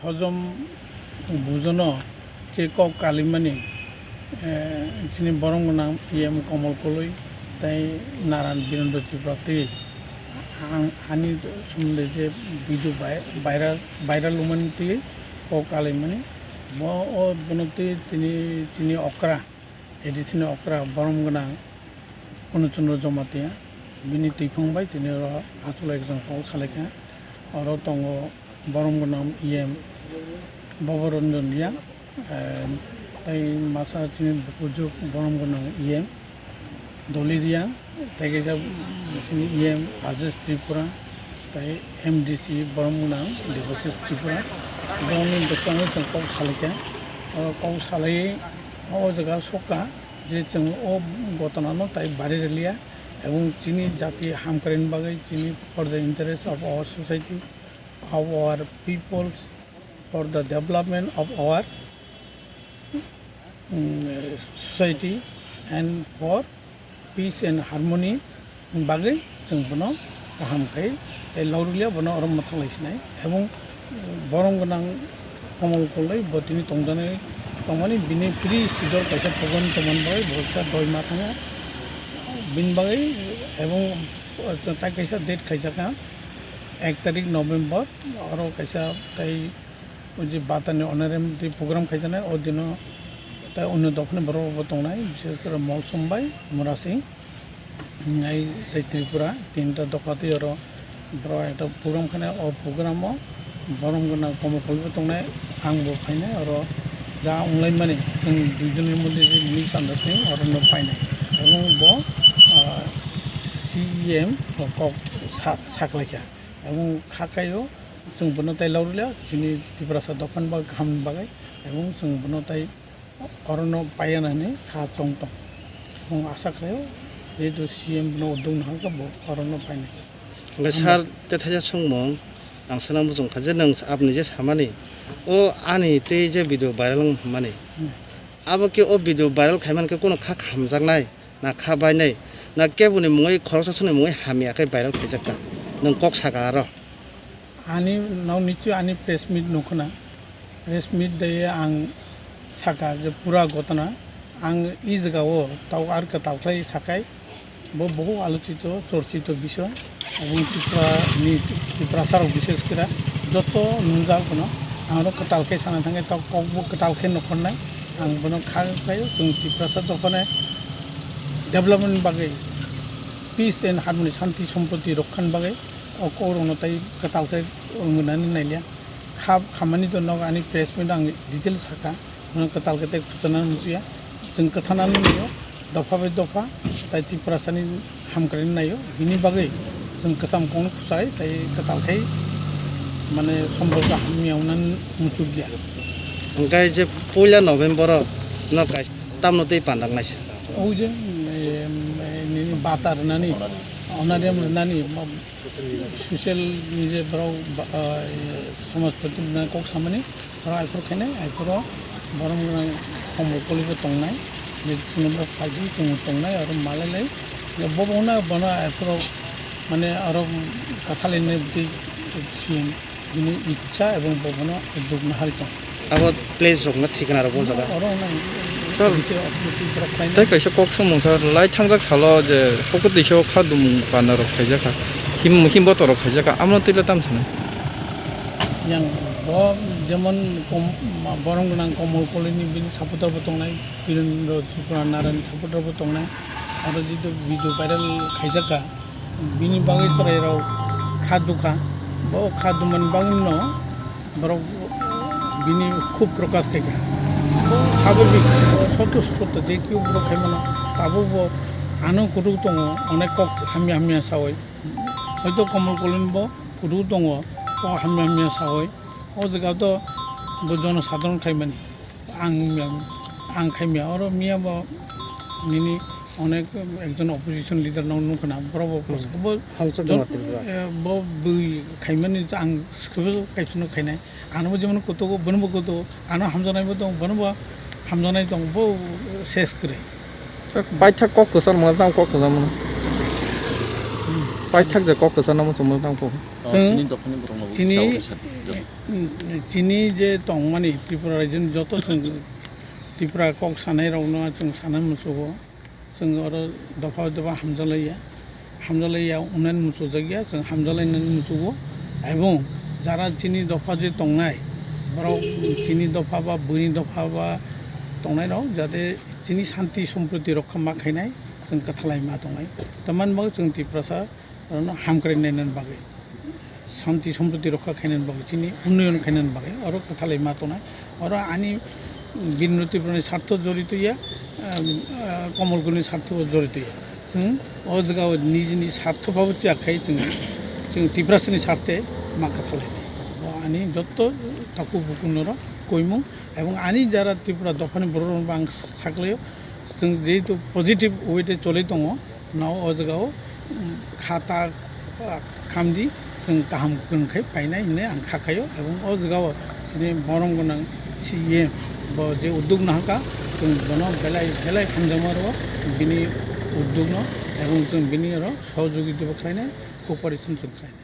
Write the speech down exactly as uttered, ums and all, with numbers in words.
Hojom bujono je kok kalimani, eh, chini borom gwnang E M Komol Koloi tei Naran Birendra Tripura twi ang, ani somonde je video bai-, viral, viral wngmani twi kok kalimani, bo, o, bono twi tini chini okra, A D C ni okra borom gwnang Purno Chandra Jamatia, bini twiphang bai tini oro achukla ekjong kok salaikha. Oro tongo borom gwnang E M Bhobo Ranjan Reang, eh, tei masa chini bukujuk borom gwnang E M Doli Reang, tei kaisa, mm, chini E M Rajesh Tripura, tei M D C borom gwnang Debashish Tripura. Borokni bwskango chwng kok salaikha. Oro kok salaiwi o jaga sokha. Je chwng o gotona no tai bari rwliya, ebong chini jati hamkraini bagwi, chini for the interest of our society, of our people, for the development of our, mm, society and for peace and harmony bagwi chwng bono kaham khai tei lorwkliya bono oro mwthang lai sinai. Ebong borom gwnang Komol Koloi bo tini tongjaknai tongmani bini pre schedule kaisa program tongmani bagwi bo kisa doi ma thangya bini bagwi. Ebong tai kaisa date khaijakha ek tarik November, oro kaisa tai o je Batani honorary twi program khaijaknai, o dino tai onno dophani borok rok bo tongnai, bishes kore Molsom bai Murasing, ai tei Tripura tinta dopha twi oro borok ekta program khainai. O program o borom gwnang Komol Koloi bo tongnai, ang bo phainai. Oro ja wnglaimani chwng duijoni moddhe je misunderstanding oro no phainai, ebong bo, ah, C E M kok sa-, saklaikha, ebong kha khaio. Chwng bono tai lorwliya, chini Tiprasa dophani bagwi kahamni bagwi, ebong chwng bono tai orono paiya na hinwi kha chong tong. Chwng asa khlaio, jehetu C M bono uddog nahal kha, bo orono painai. Hwnkhe sir, tei thaisa swngmung ang sana muchung kha je nwng aboni je samani, o ani tei je video viral wng mani, hmm, abo khe o video viral khaimani khe kono kha khamjaknai? Na kha bainai, na keboni mungwi khoroksa songni mungwi hamya khe viral khaijak kha, nwng kok saka aro. Ani nao nichoi ani press meet nukho na, press meet de ang saka je pura gotona ang i jaga o tau ar kwtal khlai sakai, bo bohuk alochito chorchito bisoy. Aboni Tripura ni Tiprasa rok bises kira joto nungjak bono ang oro kwtal khe sana thangkhe tok kok bo kwtal khe nokhornai ang bono kha khlaio. Chwng Tiprasa dophani development bagwi, peace and harmony, shanti sompoti rokkhani bagwi o kok rokno tai kwtal khe wngwi nani nailia. Kha khamani to nok ani press meet ang detail saka. Bono kwtal khe tei khwchanani muchungya. Chwng kwthanani naio, dopha bai dopha, tai Tiprasani hamkraini naio. Bini bagwi chwng kwcham kokno khwchai, tai kwtal khai, mane, somborgo hamya wngnani muchukya. Hwnkhe je puila November-o no kaisa tamno tei pandang naisa. O je, em, em, nini bata rwnani, honorarium rwnani, Social ni je borok ba, ah, somaj pati rwna kok samani, borok aiphuru khainai, aiphuru borok rwna Komol Koloi bo tongnai, je chini borok phaidi chwng tongnai, aro malai lai, je bo bo na bono aiphuru mane aro kathal ni bwtwi siyang bini ichha ebong bo bono uddog nahari tong. Abo place rok no thikna rok o jaga. Oro nang Sir, bisi authority borok khlainai. Tei kaisa kok samung sir, lai thangjak salo je kok twi so kha dumung panda rok khaijak kha. Him, him boto rok khaijak kha. Amno twi le tam sanai. Yang bo jemon kom, ma, borom gwnang Komol Koloi ni bini supporter bo tongnai, Birendra Tripura Narani supporter bo tongnai. Aro jitu video viral khaijak kha. Bini bagwi chwrairok kha dukha, bo kha dumani bagwino borok bini khub prokash khaikha. Bo sababik, bo sotto sotto je keu borok khaimano, tabukbo ano kutuk tongo, onek kok hamya hamya saui. Hoito Komol Koloi bo kutuk tongo, kok hamya hamya saui. O jaga to bo jono sadharon khaimani. Ang, ang khaimya, oro miya bo nini onek ekjon opposition leader no nukha na, borok bo Hmm. bo Hausa jon-, Dongma Tripura. Eh, bo bui khaimani ang sukhubo kaisa no khainai. Ano bo jemon kutugo, bono bo kutugo, ano hamjaknai bo tong, bono bo hamjaknai tong, bo ses kwrwi. Sir, paithak kok kwchar mano, tamo kok kwchar mano. Hmm. Paithak je kok kwchangno muchungmung tangkho. Chwng chini dophani borokno chini, sao khe sadi. Chini je tongmani Tripura rajyoni joto chwng Tripura kok sanairokno chwng sana muchugo. Chwng oro dopha dopha hamjalaiya. Hamjalaiya unan muchujakya, chwng hamjalainani muchugo. Ebong jara chini dopha je tongnai, borok chini dopha ba buini dopha ba tongnairok jate chini santi somproti rokha ma khainai, chwng kwthalai ma tongnai. Tamani bagwi chwng Tiprasa orono hamkrai nainani bagwi, santi somproti rokha khainani bagwi, chini unnoyon khainani bagwi oro kwthalai ma tongnai. Oro ani Birendra Tripurani sartho jorito ya, ah, Komol Gurungni sartho jorito ya. Chwng o jagao nijini sartho babotiya khai chwng, chwng Tiprasani sarthe ma kwthalainai. Bo ani jotto takhuk bukunorok koimung ebong ani jara Tripura dophani bororokno ang saklaio. Chwng jehetu positive way-te choli tongo, nao o jagao, um, kha ta, ah, khamdi, chwng kaham kwrwng khai painai hinwi ang kha khaio, ebong o jagao chini borom gwnang C E M bo je uddog nahakha, chwng bono belai belai hamjakma rwo bini uddogno, ebong chwng bini oro sohojogitabo khlainai, cooperation chwng khlainai.